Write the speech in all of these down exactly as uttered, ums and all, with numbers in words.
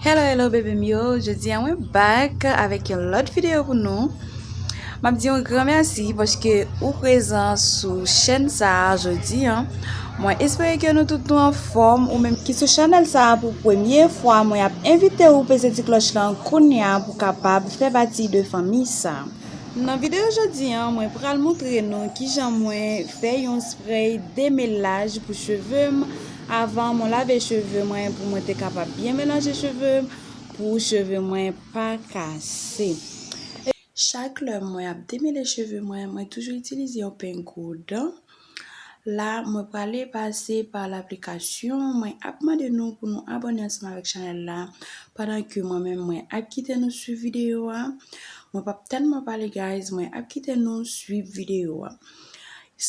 Hello, hello, bebe m yo. Jodi a mwen back avèk yon lòt videyo pou nou. M ap di yon gran mèsi paske ou prezan sou chèn sa a jodi a. Mwen espere ke nou tout nou anfòm, ou menm ki sou chanèl sa a pou premye fwa, mwen ap envite ou peze ti klòch lan kounye a pou kapab fè pati de fanmi sa a. Nan videyo jodi a, mwen pral montre nou kijan mwen fè yon spray demelaj pou cheve m avan mwen lave cheve mwen, pou mwen te kapab byen melanje cheve m, pou cheve mwen pa kase. Chak lè mwen ap demele cheve mwen, mwen toujou itilize yon peng kou dan. La, mwen prale pase pa laplikasyon. Mwen ap mande nou pou nou abòne ansanm avèk chanèl la pandan ke mwen menm mwen ap kite nou swiv videyo a. Mwen p ap tèlman pale, guys, mwen ap kite nou swiv videyo a.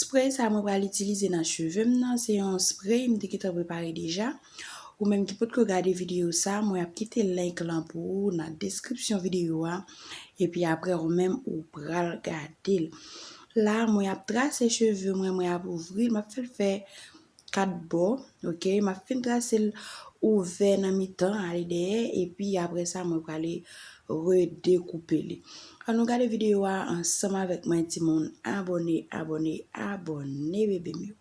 Spray sa mwen pral itilize nan cheve m nan, se yon spray m te gentan prepare deja. Ou menm ki potko gade videyo sa, mwen ap kite link lan pou ou nan deskripsyon videyo a. Epi apre ou menm ou pral gade l. La, mwen ap trase cheve mwen, mwen ap ouvri l, m ap fè l fè kat bò, oke? M ap fin trase l ouvè nan mitan, ale dèyè, epi apre sa, mwen prale redekoupe li. Ann nou gade videyo a ansanm avèk mwen, timoun. Abòne, abòne, abòne, bebe m yo.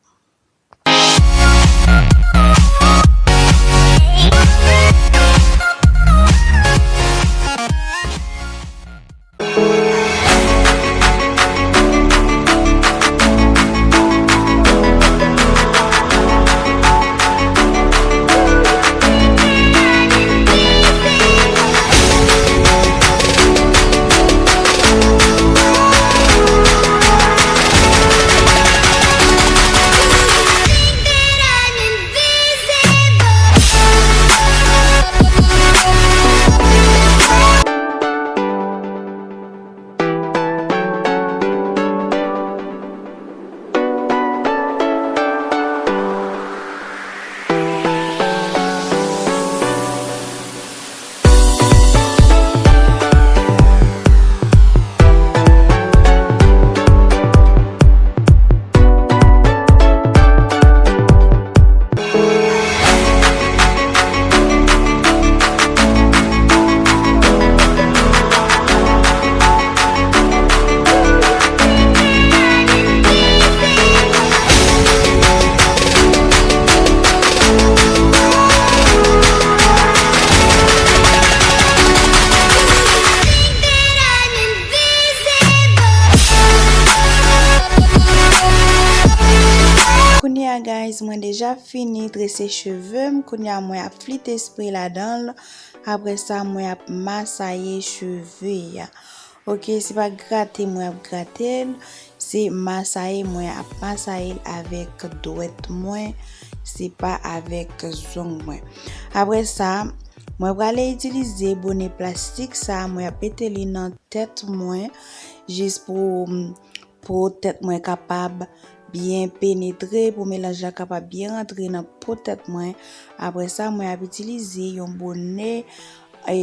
Kounye a, guys, mwen deja fini trese cheve m. Kounye a, mwen ap flite spray ladan l. Apre sa, mwen ap masaye cheve a. Oke, se pa grate mwen ap grate l, se masaye mwen ap masaye l avèk dwèt mwen, se pa avèk zong mwen. Apre sa, mwen prale itilize bone plastik sa, mwen ap mete li nan tèt mwen, jis pou, pou tèt mwen kapab byen penetre, pou melanj la kapab byen rantre nan po tèt mwen. Apre sa, mwen ap itilize yon bone, e,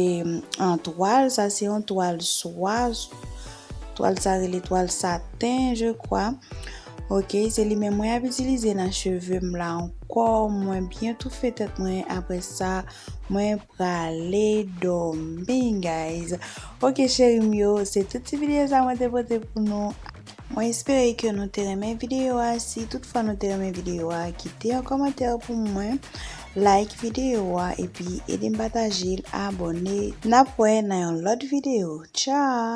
an twal. Sa se yon twal swa. Twal sa rele twal saten, je crois. Oke, se li menm mwen ap itilize nan cheve m la ankò. Mwen byen toufe tèt mwen. Apre sa, mwen prale dòmi, guys. Oke, cheri m yo, se tout ti videyo sa mwen te pote pou nou. Mwen espere ke nou te renmen videyo a. Si toutfwa nou te renmen videyo a, kite yon kòmantè pou mwen, like videyo a, epi ede m pataje l, abòne. N ap wè nan yon lòt videyo. Tchao!